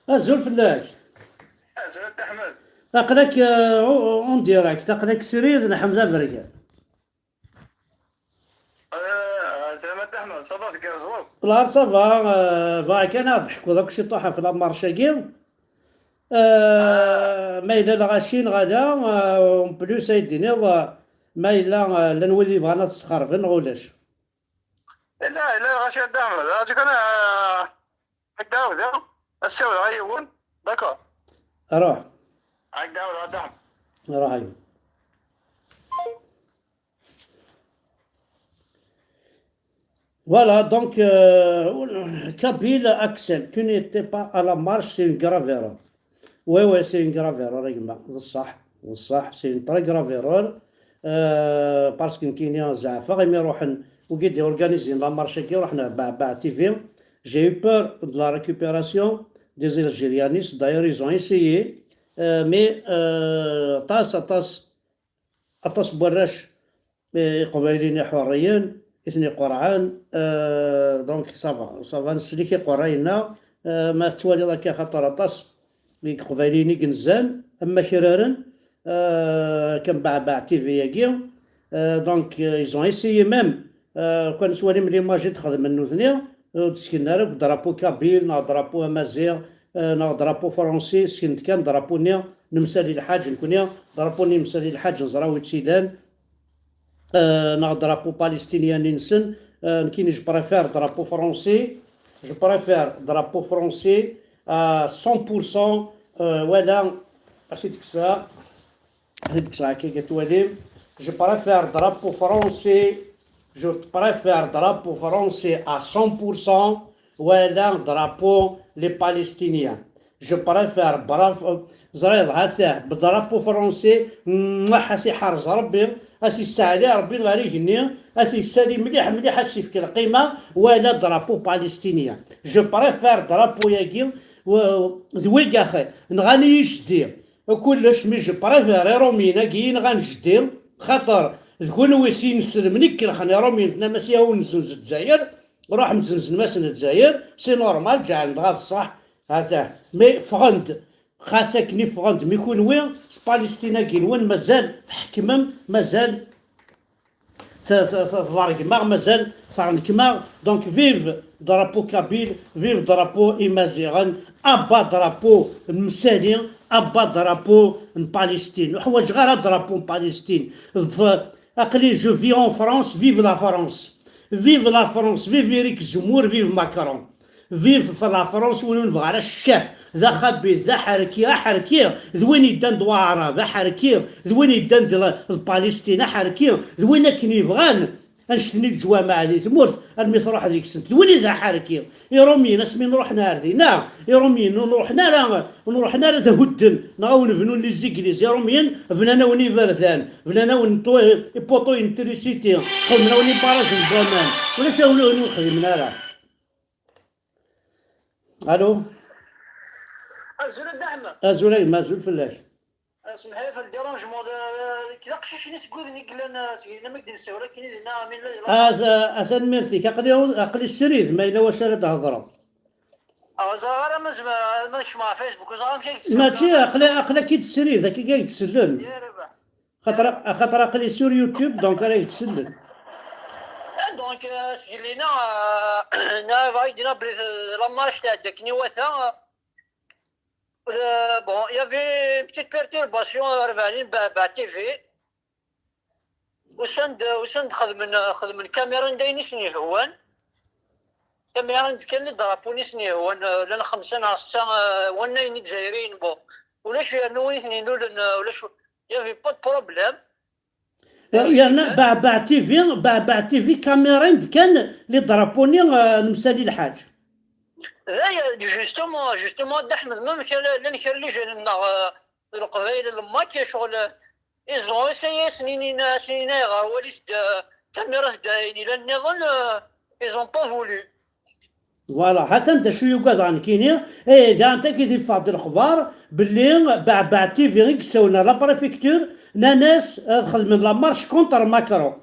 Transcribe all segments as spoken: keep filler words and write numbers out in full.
Azul fell-ak. Azul a Dda Ḥmed. Aql-ak, euh, en direct, aql-ak srid, nḥemd aberkan. Euh, Azul a Dda Ḥmed, ça va, tgerrzeḍ? Là, ça va, euh, bɣiɣ kan ad d-ḥkuḍ akk ciṭuḥ ɣef la marche-agi. Euh, ma yella lɣaci neɣ ala, euh, en plus ay d-tiniḍ, euh, ma yella, euh, llan wid yebɣan ad sxerben neɣ ulac. Yella, yella lɣaci a Dda Ḥmed. Aǧu kan, ah, ad d-ɛawdeɣ, ad ssiwleɣ i yiwen. D'accord. Ruḥ. Ad d-ɛawdeɣ a Dda Ḥmed. Ruḥ a yiwen. Voilà, donc, euh, Kabyle Axel, tu n'étais pas à la marche, c'est une grave erreur. Ouais, ouais, c'est une grave erreur, a gma. D ṣṣeḥ, d ṣṣeḥ, c'est une très grave erreur. Euh, parce que nekkini zeɛfeɣ imi ruḥen, wigi d-organizin la marche-agi, ruḥen Beɛbeɛ T V. J'ai eu peur de la récupération des Algérianistes. D'ailleurs, ils ont essayé. Euh, mais, euh, aṭas, aṭas, aṭas n warrac, eh, iqbayliyen iḥurriyen i ten-iqurɛen. Euh, donc, ça va, ça va, nsellek iqurray-nneɣ. Euh, ma tettwaliḍ akka, xaṭer aṭas n iqbayliyen i yenzan, am wakraren, euh, kan Beɛbeɛ T V-agi. Euh, donc, euh, ils ont essayé même, euh, kan nettwali l'image i d-xedmen nutni, ur d-sken ara deg drapeau kabyle, neɣ drapeau amaziɣ, euh, neɣ drapeau français, sken-d kan drapeau-nni n Msali Lḥaǧ, nekkni, drapeau-nni n Msali Lḥaǧ, neẓra wi tt-ilan, euh, neɣ drapeau palestinien-nsen. Euh, nekkini, je préfère drapeau français, je préfère drapeau français à cent pour cent, euh, voilà, acu d-kkseɣ, acu d-kkseɣ akka, ad twalim, je préfère drapeau français, je préfère drapeau français à cent pour cent, wala drapeau les Palestiniens. Je préfère bravo, ẓriḍ, ha-t-a, drapeau français, mwah, a s-iḥerz Rebbi, a s-issaɛli Rebbi ɣer igenni, a s-issali mliḥ, mliḥ, a s-ifk lqima, wala drapeau palestinien. Je préfère drapeau-agi, w-, d wigi axir, nɣan-iyi jeddi. Kullec, mais je préfère Iṛumyen-agi i nɣan jeddi, xaṭer d kunwi s-ineslmen i ikelxen Iṛumyen, tennam-as yaw nzenz Lezzayer, ruḥem zenznem-asen Lezzayer, c'est normal, ǧeɛlen dɣa d ṣṣeḥ, ha-t-a. Mais ffɣen-d, xas akken i ffɣen-d, mi kunwi s Palestine-agi-nwen mazal tḥekmem, mazal t-, t-, t-, tḍergem-aɣ, mazal tɣelkem-aɣ. Donc, vive drapeau kabyle, vive drapeau imaziɣen, à bas drapeau n Msali, à bas drapeau n Palestine. Ur ḥwaǧeɣ ara drapeau n Palestine. Ḍ-, aql-i, je vis en France, vive la France. Vive la France, vive Éric Zemmour, vive Macron. Vive la France, win ur nebɣi ara ccah, d axabit, d aḥerki, aḥerki, d win yeddan d Waɛrab, aḥerki, d win yeddan d la-, d Palestine, aḥerki, d win akken yebɣan annect-nni leǧwameɛ di tmurt, armi truḥ deg-sent. D win i d aḥerki. Iṛumyen, asmi n ruḥen ar dinna, Iṛumyen ur ruḥen ara, ur ruḥen ara ad hudden, neɣ ad wen-bnun les églises. Iṛumyen bnan-awen iberdan, bnan-awen to-, poteau électricité, xedmen-awen ibarragen n waman. Ulac awen ur xdimen ara. Allô? Azul a Dda Ḥmed. Azul a gma, azul fell-ak. Ah, semḥ-iyi ɣef le dérangement, d, d, d aqcic-nni seg widen i yellan, ah, seg yellan mi k-d-nessawel akken i dinna, mi nella di la... Ah, ta-, ah, tanemmirt-ik. Aql-i, aql-i srid, ma yella wacu ara d-hedreɣ. Ah, ur ẓriɣ ara ma zem-, ma kecmeɣ ɣer Facebook, ur ẓriɣ amek ay k-d-sawleɣ. Mačči, aql-i, aql-ak-id srid, akka i k-d-sellen. Ya Rabaḥ. Xaṭer, xaṭer aql-i sur YouTube, donc ara k-d-sellen. Ah, donc, euh, seg lina, euh, na, bɣiɣ ad d-iniɣ belli, euh, la marche tɛedda akken iwata, euh, bon, il y avait une petite perturbation, euh, Arbaɛnin, Ba-, Beɛbeɛ T V. Usan-d, usan-d xedmen, xedmen kamiran d ayen i sen-yehwan. Kamiran d kan, drapeau-nni i sen-yehwan, euh, llan xemsa neɣ setta, euh, wannayen izzayriyen, bon. Ulac yernu win i ten-inulen, euh, ulac, il y avait pas de problème. Yerna Beɛbeɛ T V, Beɛbeɛ T V kamiran d kan les drapeaux-nni, euh, n Msali Lḥaǧ. D aya, justement, justement, Dda Ḥmed, même kra, llan kra n les jeunes-nneɣ, euh, d Leqbayel n Lmak, ccɣel, ils ont essayé, asen-inin, asen-inin ayɣer, walit-d, euh, kamira-s-d ayen ilan nniḍen, euh, ils ont pas voulu. Voilà, ha-t-an d acu i ugadeɣ nekkini. Eh, da anta i d-iffeɣ-d lexbar belli Beɛbeɛ T V i yessawlen ar la préfecture, nnan-as ad xedmen la marche contre Macron.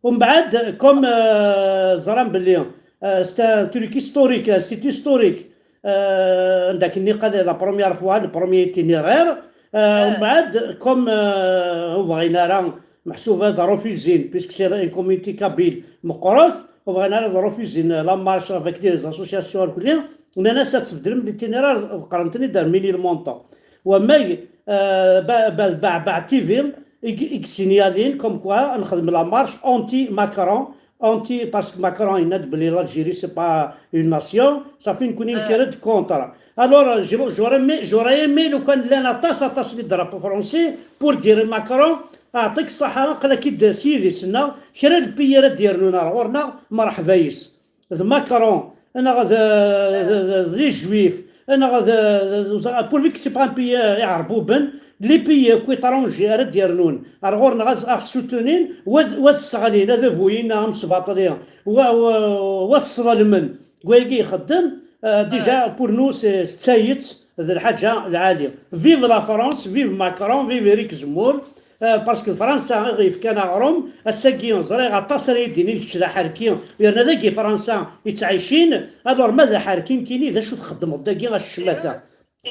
Umbeɛd, comme, euh, ẓran belli, euh, c'est un truc historique, un site historique, euh, anda akken niqal la première fois, le premier itinéraire, euh, umbeɛd, comme, euh, ur bɣin ara, meḥsub ad refuzin, puisque c'est une communauté kabyle meqqret, ur bɣin ara ad refuzin la marche avec des associations irkelli, nnan-as ad tbeddlem l'itinéraire, ḍeqqren-ten-id ar Ménilmontant. Wamag, euh, Beɛbeɛ T V i, i yessignalin comme quoi ad nexdem la marche anti-Macron, anti, parce que Macron yenna-d belli l'Algérie c'est pas une nation, ça fait nekkni nekker-d contre. Alors, j'aurais aimé, j'aurais aimé lukan llan aṭas, aṭas les drapeaux français pour dire Macron, aɛṭik ṣṣaḥa, aql-ak-id s yidis-nneɣ, kra n pays ara d-yernun ar ɣur-neɣ, mreḥba yes. D Macron, neɣ d, d, d, d les juifs, neɣ d, d, d, pourvu que c'est pas un pays, euh, iɛerbuben, les pays akk étrangers ara d-yernun ar ɣur-neɣ ad, ad ɣ-soutenin, wa d, wa d-sseɣlin adabu-ina amesbaṭli, wa, wa, wa d-sḍelmen, deg wayagi ixeddem, euh, déjà pour nous c'est, c'est tayet d lḥaǧa lɛali. Vive la France, vive Macron, vive Eric Zemmour, euh, parce que Fransa i ɣ-yefkan aɣrum, ass-agi ẓriɣ aṭas ara yi-d-inin kečč d aḥerki, yerna dagi Fransa i ttɛicin, alors ma d aḥerki nekkini d acu txeddmeḍ dagi a ccmata?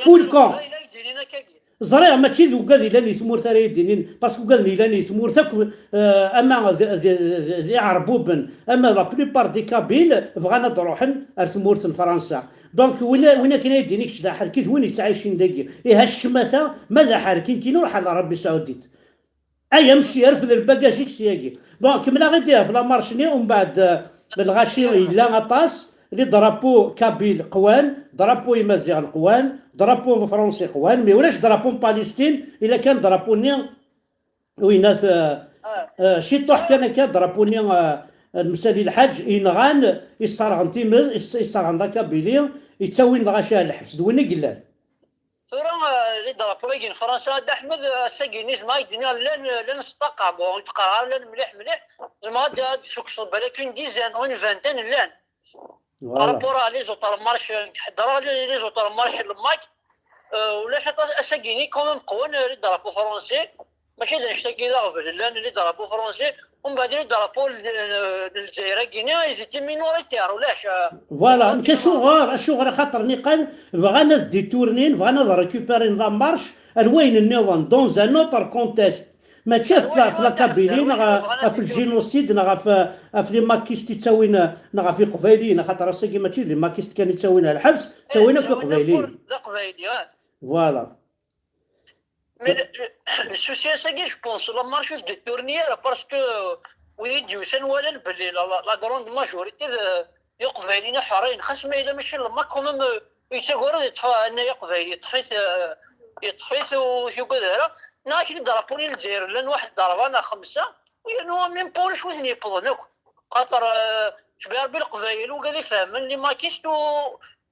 Full camp. Ẓriɣ mačči d ugad yellan i tmurt ara yi-d-inin, parce que ugaden yellan i tmurt akk, euh, ama d, d, d, d iɛerbuben, ama la plupart des Kabyles bɣan ad d-ruḥen ar tmurt n Fransa. Donc win, win akken ay d-ini kečč d aḥerki d win yettɛicin dagi. Ihi a ccmata, ma d aḥerki nekkini ruḥ ar Arabie Saoudite. Ay amsi, rfed lbagaj-ik syagi. Bon, kemmel-aɣ-id ɣef la marche-nni, umbeɛd, euh, lɣaci yella aṭas, les drapeaux kabyles qwan, drapeaux imaziɣen qwan, drapeaux français qwan, mais ulac drapeau n Palestine, illa kan drapeau-nni, winat, euh, euh, ciṭuḥ kan akka, drapeau-nni, euh, Msali Lḥaǧ, inɣan, isserɣen times, is-, isserɣen la Kabylie, ittawin lɣaci ar lḥebs, d win i yellan. Tura, euh, les drapeaux-agi n Fransa, a Dda Ḥmed, euh, ass-agi-nni zemreɣ ad k-d-iniɣ llan, euh, llan s ṭṭaqa, bon, ur d-qqareɣ ara llan mliḥ mliḥ, zemreɣ ad, ad d-ssukkseḍ balak une dizaine ou une vingtaine llan. Par rapport à les autres marches, ḥeddreɣ les, les autres marches n Lmak, euh, ulac aṭas, ass-agi-nni quand même qwan, euh, les drapeaux français, mačči d annect-agi d aɣbel llan les drapeaux français, umbeɛd les drapeaux n, n Lezzayer-agi-nni, ils étaient minoritaires, ulac, euh, Voilà, nekk acuɣer, acuɣer axaṭer niqal bɣan ad détournin, bɣan ad récupérin la marche ar wayen nniḍen, dans un autre contexte. Mačči ɣef la, ɣef la Kabylie, neɣ ɣef le génocide, neɣ ɣef, ɣef les makistes i ttawin, neɣ ɣef Iqbayliyen, axaṭer ass-agi mačči d les makistes kan i ttawin ar lḥebs, ttawin akk Iqbayliyen. Voilà. Mais le, le, le souci ass-agi, je pense, la marche ur d-détourni ara, parce que, euh, wid i d-yusan walan belli la, la, la grande majorité de, d Iqbayliyen iḥeṛṛiyen, xas ma yella mačči n Lmak, quand même, euh, yettagad ad yeṭṭef anay aqbayli, yeṭṭef-it, euh, yeṭṭef-it ur t-yugad ara. Neɣ akken i d-drapeau n Lezzayer, llan waḥed d ṛebɛa neɣ xemsa, u yernu même pas ulac wi ten-yewwḍen akk. Xaṭer, euh, cbi Ṛebbi Leqbayel, wigad ifehmen, les makistes u,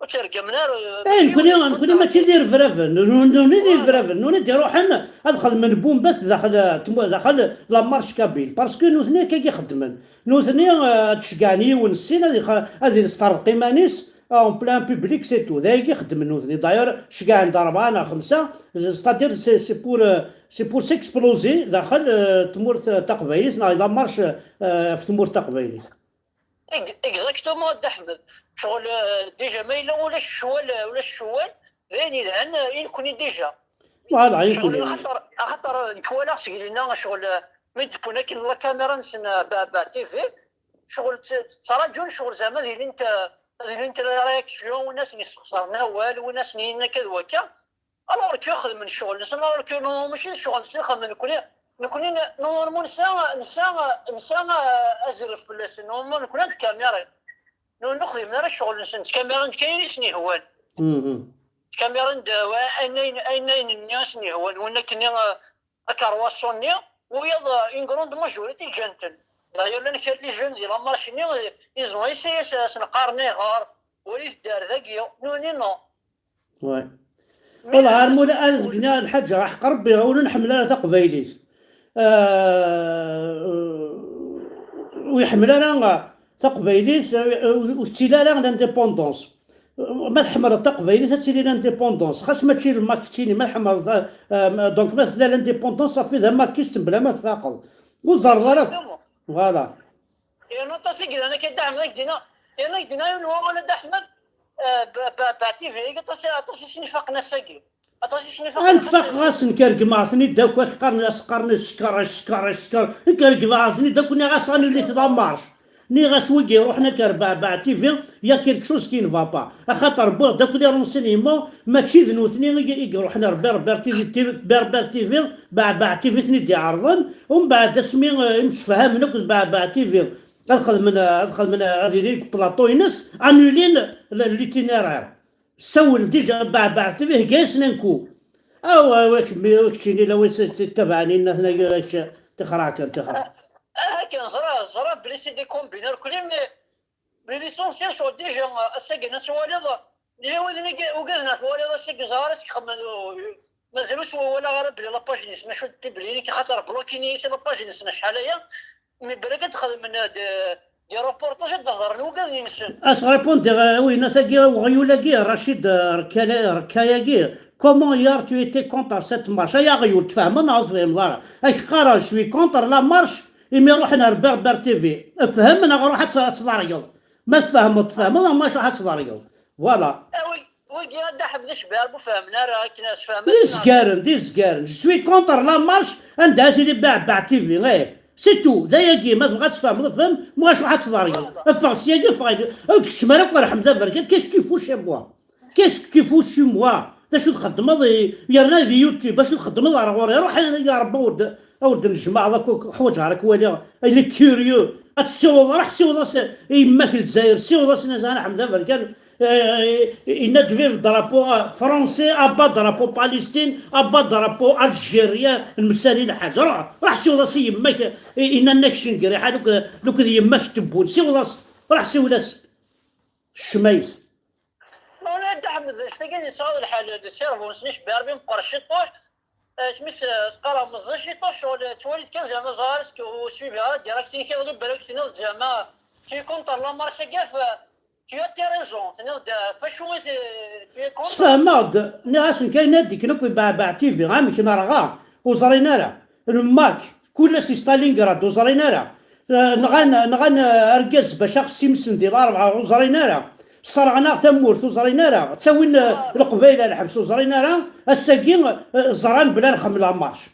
ur ttergamen ara, euh, Eh, nekkni, nekkni mačči d irebraben, nuni d irebraben, nuni d-iruḥen ad xedmen bombat daxel, euh, tmu-, daxel la marche kabyle, parce que nutni akka i xeddmen. Nutni, euh, ad ceggɛen yiwen ssin ad ixa-, ad yesteṛdeq iman-is, euh, en plein public, c'est tout. D ayagi i xeddmen nutni. D'ailleurs, ceggɛen-d ṛebɛa neɣ xemsa, c'est-à-dire c'est, c'est pour, euh, c'est pour s'exploser daxel, euh, tmurt, euh, taqbaylit, neɣ la marche, euh, ɣef tmurt taqbaylit. Ex-, exactement, a Dda Ḥmed. Ccɣel, euh, déjà, ma yella ulac ccwal, ulac ccwal, d ayen yelhan, euh, i nekkni déjà. Voilà, i nekkni. Ccɣel, axaṭer, axaṭer, euh, nekk walaɣ seg lina, ccɣel, euh, mi d-wwin akken la caméra-nsen, euh, Beɛbeɛ T V, ccɣel, tt-, ttraǧun, ccɣel, zeɛma ad ilint, euh, ad ilint la réaction, win asen-yessexṣaren awal, win asen-yinin akka d wakka. Alors que xedmen ccɣel-nsen, alors que non, mačči d ccɣel-nsen i xedmen nekkni. Nekkni, n-, normalement, nesɛa, nesɛa, nesɛa, euh, azref fell-asen. Normalement, nekkni d kamira. Nekkni ur xdimen ara ccɣel-nsen d kamira, d kayen i sen-yehwan. D kamira n d-, wa-, ayen, ayen, ayen, ayen-nni i sen-yehwan. Win akken, euh, akerwaṣu-nni, wiyaḍ, euh, une grande majorité ǧǧan-ten. D'ailleurs, llan kra n les jeunes di la marche-nni, ils ont essayé, s-, sen-qqaren ayɣer, walit-d ar dagi, nuni non. Ouais. Wala, ar mula ad gneɣ lḥaǧa, ḥeq Rebbi, ur nḥemmel ara taqbaylit. Ah, ur iḥemmel ara taqbaylit, ur tettili ara l'indépendance. Ma tḥemmleḍ taqbaylit, ad tili l'indépendance. Xas mačči le mak keččini, ma tḥemmleḍ, ah, donc ma tella l'indépendance, safi d amakist mebla ma tfaqeḍ. Ur tzerreḍ ara. Voilà. Yerna aṭas i yellan akka Dda Ḥmed, ad k-d-iniɣ, yerna ad k-d-iniɣ yiwen n wawal a Dda Ḥmed, eh, ba, ba, ba T V, aṭas, aṭas i sen-ifaqen ass-agi. Aṭas i sen-ifaqen. Ad faqeɣ-asen, kergmeɣ-ten-id akk, ak qqaren, as qqaren cckeṛ, cckeṛ, cckeṛ. Kergmeɣ-ten-id akk, nniɣ-as ad nili la marche. Nniɣ-as wigi iruḥen akka ar Beɛbeɛ T V, il y a quelque chose qui ne va pas. Axaṭer wwiɣ-d akk les renseignements, mačči d nutni i, i iruḥen ar Berbère T V, Berbère T V, Beɛbeɛ T V ten-id-iɛerḍen, umbeɛd asmi, eh, i msefhamen akk d Beɛbeɛ T V, ad xedmen, ad xedmen, ad ilin deg plateau-ines, annulin l-, l'itinéraire. Ssawlen déjà Beɛbeɛ T V, hegga-yasen un coup. Aw, aw, kemmi, aw, keččini, la wis ttabaɛen inna-ten, ay, ay, tixraɛ kan, tixraɛ. Ah, akken ẓra, ẓra belli c'est des combines irkelli, mais, mais l'essentiel, ccɣel déjà, ass-agi ad twaliḍ, déjà widen i ugaden ad twaliḍ ass-agi, ẓra ara s-ixemmen, mazal ur s-walaɣ ara belli la page-nsen acu d-tibelli, xaṭer bloquin-iyi si la page-nsen acḥal aya, mais balak ad xedmen, euh, des, des reportages, ad d-hedren wugaden-nsen. As-répondre, euh, oui, nna tagi, weɣyul-agi, Rachid, euh, Rekkala-, Rekkaya-agi, comment hier tu étais contre cette marche? Ay aɣyul, tfehmeḍ neɣ ur tfehmeḍ ara? Ak qqareɣ, je suis contre la marche, imi ruḥen ar Berbère T V. Fhem neɣ ruḥ ad tt-, ad tḍergeḍ. Ma tfehmeḍ, tfehmeḍ, ma ruḥ ad tḍergeḍ. Voilà. Ah, wi-, wigi a Dda Ḥmed d acbar, ur fehmen ara akken ad sfehmen. D izgaren, d izgaren. Je suis contre la marche, anda ad tili Beɛbeɛ T V, eh. C'est tout, d ayagi, ma tebɣa ad tfehmeḍ, fhem, ma ruḥ ad tḍergeḍ. Ffeɣ syagi, ffeɣ, ur d-keččem ara akk ar Ḥmed Aberkan, qu'est-ce que tu fous chez moi? Qu'est-ce que tu fous chez moi? D acu txeddmeḍ i, yerna di YouTube, acu txeddmeḍ ar ɣur-i? Ruḥ, ya Rebbi, ur d-, ur d-nejmaɛeḍ akk, ḥwaǧeɣ ara k-waliɣ. Il est curieux. Ad tessiwḍeḍ, ruḥ siwḍ-as i yemma-k Lezzayer, siwḍ-as, nna-as Ḥmed Aberkan, eh, yenna-d vive drapeau, eh, français, abat drapeau Palestine, abat drapeau algérien, lemsali lḥaǧ. Ruḥ, ruḥ siwḍ-as i yemma-k, eh, yenna-ak Cengriḥa, luk-, lukd yemma-k Tebbun, siwḍ-as, ruḥ siwel-as. Ccmayt. Ma ula Dda Ḥmed, d acu-tagi i nesɛa d lḥal, d cerveau-nsen icebbi Rebbi meqqer ciṭuḥ, eh, asmi s-, s-qqareɣ meẓẓi ciṭuḥ, ccɣel, eh, ttwaliɣ kan zeɛma ẓer, est-ce que ur suivi ara direct-inek iḍelli, balak tenniḍ zeɛma tu es contre la marche agi, f-, tu as tes raisons, tenniḍ-d, eh, f acu i t-, tu es contre. Sfehmeɣ-d, nniɣ-asen kan ad d-ikken akk Beɛbeɛ T V, amek nerɣa, ur ẓrin ara, le mak, kul ass i Stalingrad, ur ẓrin ara. Eh, nɣan, nɣan, eh, argaz bac aɣ-ssimsen di Larebɛa, ur ẓrin ara. Sserɣen-aɣ tamurt, ur ẓrin ara. Ttawin, eh, Leqbayel ar lḥebs, ur ẓrin ara. Ass-agi, eh, ẓran bla nxemmel la marche.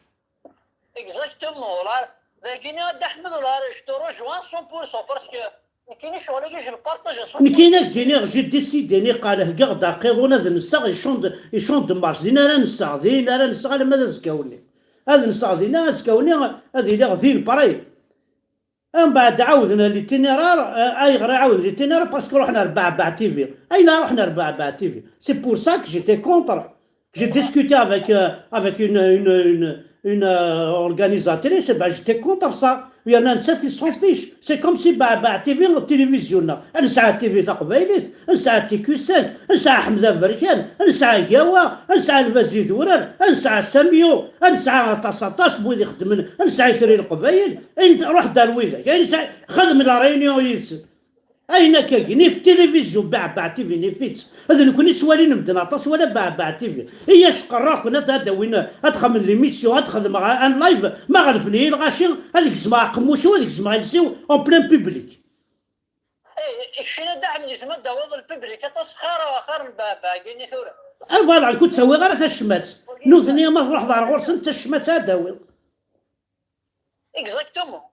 Exactement, la, dagini a Dda Ḥmed, la, je te rejoins cent pour cent, parce que nekkini ccɣel-agi, je le partage à cent pour cent. Nekkini ad k-d-iniɣ, j'ai décidé, niqal heggaɣ-d aqiḍun ad nseɣ, ichant de, ichant de marche. Din ara nseɣ, din ara nseɣ alamma d azekka-nni. Ad nseɣ dinna, azekka-nni ad iliɣ din, pareil. Mbeɛd ɛawden l'itinéraire, euh, ayɣer i ɛawden l'itinéraire? Parce que ruḥen ar Beɛbeɛ T V. Ayna ruḥen ar Beɛbeɛ T V? C'est pour ça que j'étais contre, que j'ai discuté avec, euh, avec une, une, une, une, euh, organisatrice, et ben, j'étais contre ça. Yerna nettat, il s'en fiche. C'est comme si Beɛbeɛ T V, télévision-nneɣ. Ad nesɛa T V taqbaylit, ad nesɛa T Q cinq, ad nesɛa Ḥmed Aberkan, ad nesɛa Gawa, ad nesɛa Lbaz Idurar, ad nesɛa Samio, ad nesɛa aṭas, aṭas n wid ixeddmen, ad nesɛa Itri n Leqbayel, ayen ruḥ-d ar widak, ayen sɛa, xdem la réunion yid-sen. Ayen akkagi, nif télévision, Beɛbeɛ T V, nif-itt. D nekkni ttwalin medden aṭas, wala Beɛbeɛ T V. I acqerraɣ-ken ad, ad d-awin, ad xedmen l'émission, ad xedmeɣ un live, ma ɣelben-iyi lɣaci, ad gezmeɣ aqemmuc-iw, ad gezmeɣ iles-iw en plein public. Eh, keččini a Dda Ḥmed, yezmer ad d-tawiḍ lpiblik aṭas xir, xir n Beɛbeɛ-agi-nni tura. Ah, voilà, nekk ur ttawiɣ ara tacmat. Nutni ma truḥeḍ ar ɣur-sen, d tacmat ara d-tawiḍ. Exactement.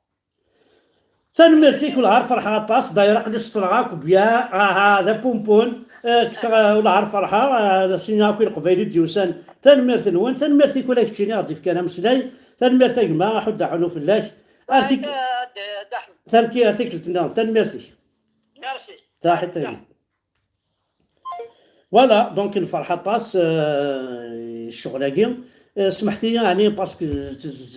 Tanemmirt-ik, wellah ar ferḥeɣ aṭas, d'ailleurs aql-i ṣeṭṭleɣ akk bien, aha, d apumpun, eh, kkseɣ, eh, wellah ar ferḥeɣ, eh, ad as-iniɣ akk i Leqbayel i d-yusan, tanemmirt-nwen, tanemmirt-ik ula keččini i ɣ-d-ifkan ameslay, tanemmirt a gma, aḥudd aḥunu fell-ak, ar tik-, Dda Ḥmed. Ar tikkelt-nniḍen, tanemmirt-ik. Merci. Taḥiṭ-agi. Voilà, donc nferḥ aṭas, euh, ccɣel-agi. Euh, smeḥt-iyi, ɛni, parce que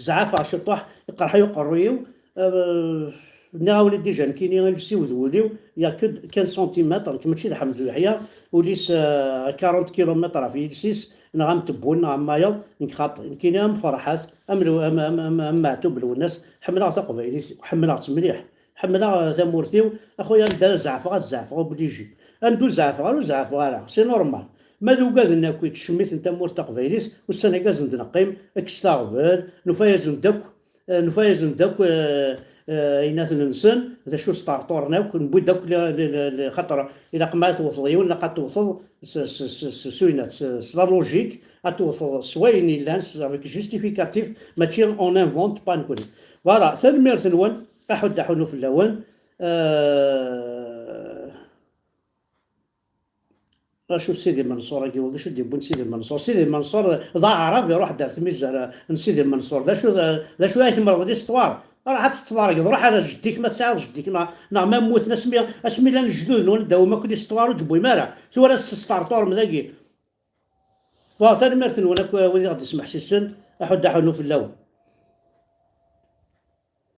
zeɛfeɣ ciṭuḥ, iqerḥ-iyi uqerruy-iw. Euh, nniɣ-awen-id déjà, nekkini iles-iw d wul-iw, il y a que quinze centimètres, nekk mačči d Ḥmed Uyeḥya, ul-is, euh, quarante kilomètres ɣef yiles-is, neɣ am Tebbunt, neɣ am wayeḍ, nekk xaṭi. Nekkini am Ferḥat, am Lw-, am, am, am, am Meɛtub Lwennas, ḥemmleɣ taqbaylit, ḥemmleɣ-tt mliḥ. Ḥemmleɣ, eh, tamurt-iw, a xuya, anda ara zeɛfeɣ, ad zeɛfeɣ obligé. Anda ur zeɛfeɣ ara, ur zeɛfeɣ ara, c'est normal. Ma d ugaden akk yettcemmiten tamurt taqbaylit, ussan-agi ad sen-d-neqqim, kkset aɣbel, nufa-yasen-d akk, eh, nufa-yasen-d akk, eh, eh, aynaten-nsen, d acu sṭerṭuren akk, newwi-d akk la, la, la, la, xaṭer ilaq ma tewteḍ yiwen, ilaq ad tewteḍ s, s, s, s, s, s, s la logique, ad tewteḍ s wayen yellan, s, avec justificatif, mačči on invente pas nekkni. Voilà, tanemmirt-nwen, aḥuddu aḥunnu fell-awen. Eh, acu d Sidi Menṣur-agi, wagi acu d-yewwin Sidi Menṣur? Sidi Menṣur d aɛrab iruḥ-d ar tmizar n Sidi Menṣur. D acu, d, d acu ay temmreḍ l'histoire? Ruḥ ad tettḍargeḍ, ruḥ ar jeddi-k ma tesɛiḍ jeddi-k, neɣ, neɣ ma mmuten, asmi, asmi llan lejdud-nwen, ddaw-, akk l'histoire ur d-tewwim ara. Tura s-, tesṭerṭurem dagi. Wa, tanemmirt-nwen akk wid i ɣ-d-ismeḥsisen, aḥuddu aḥunnu fell-awen.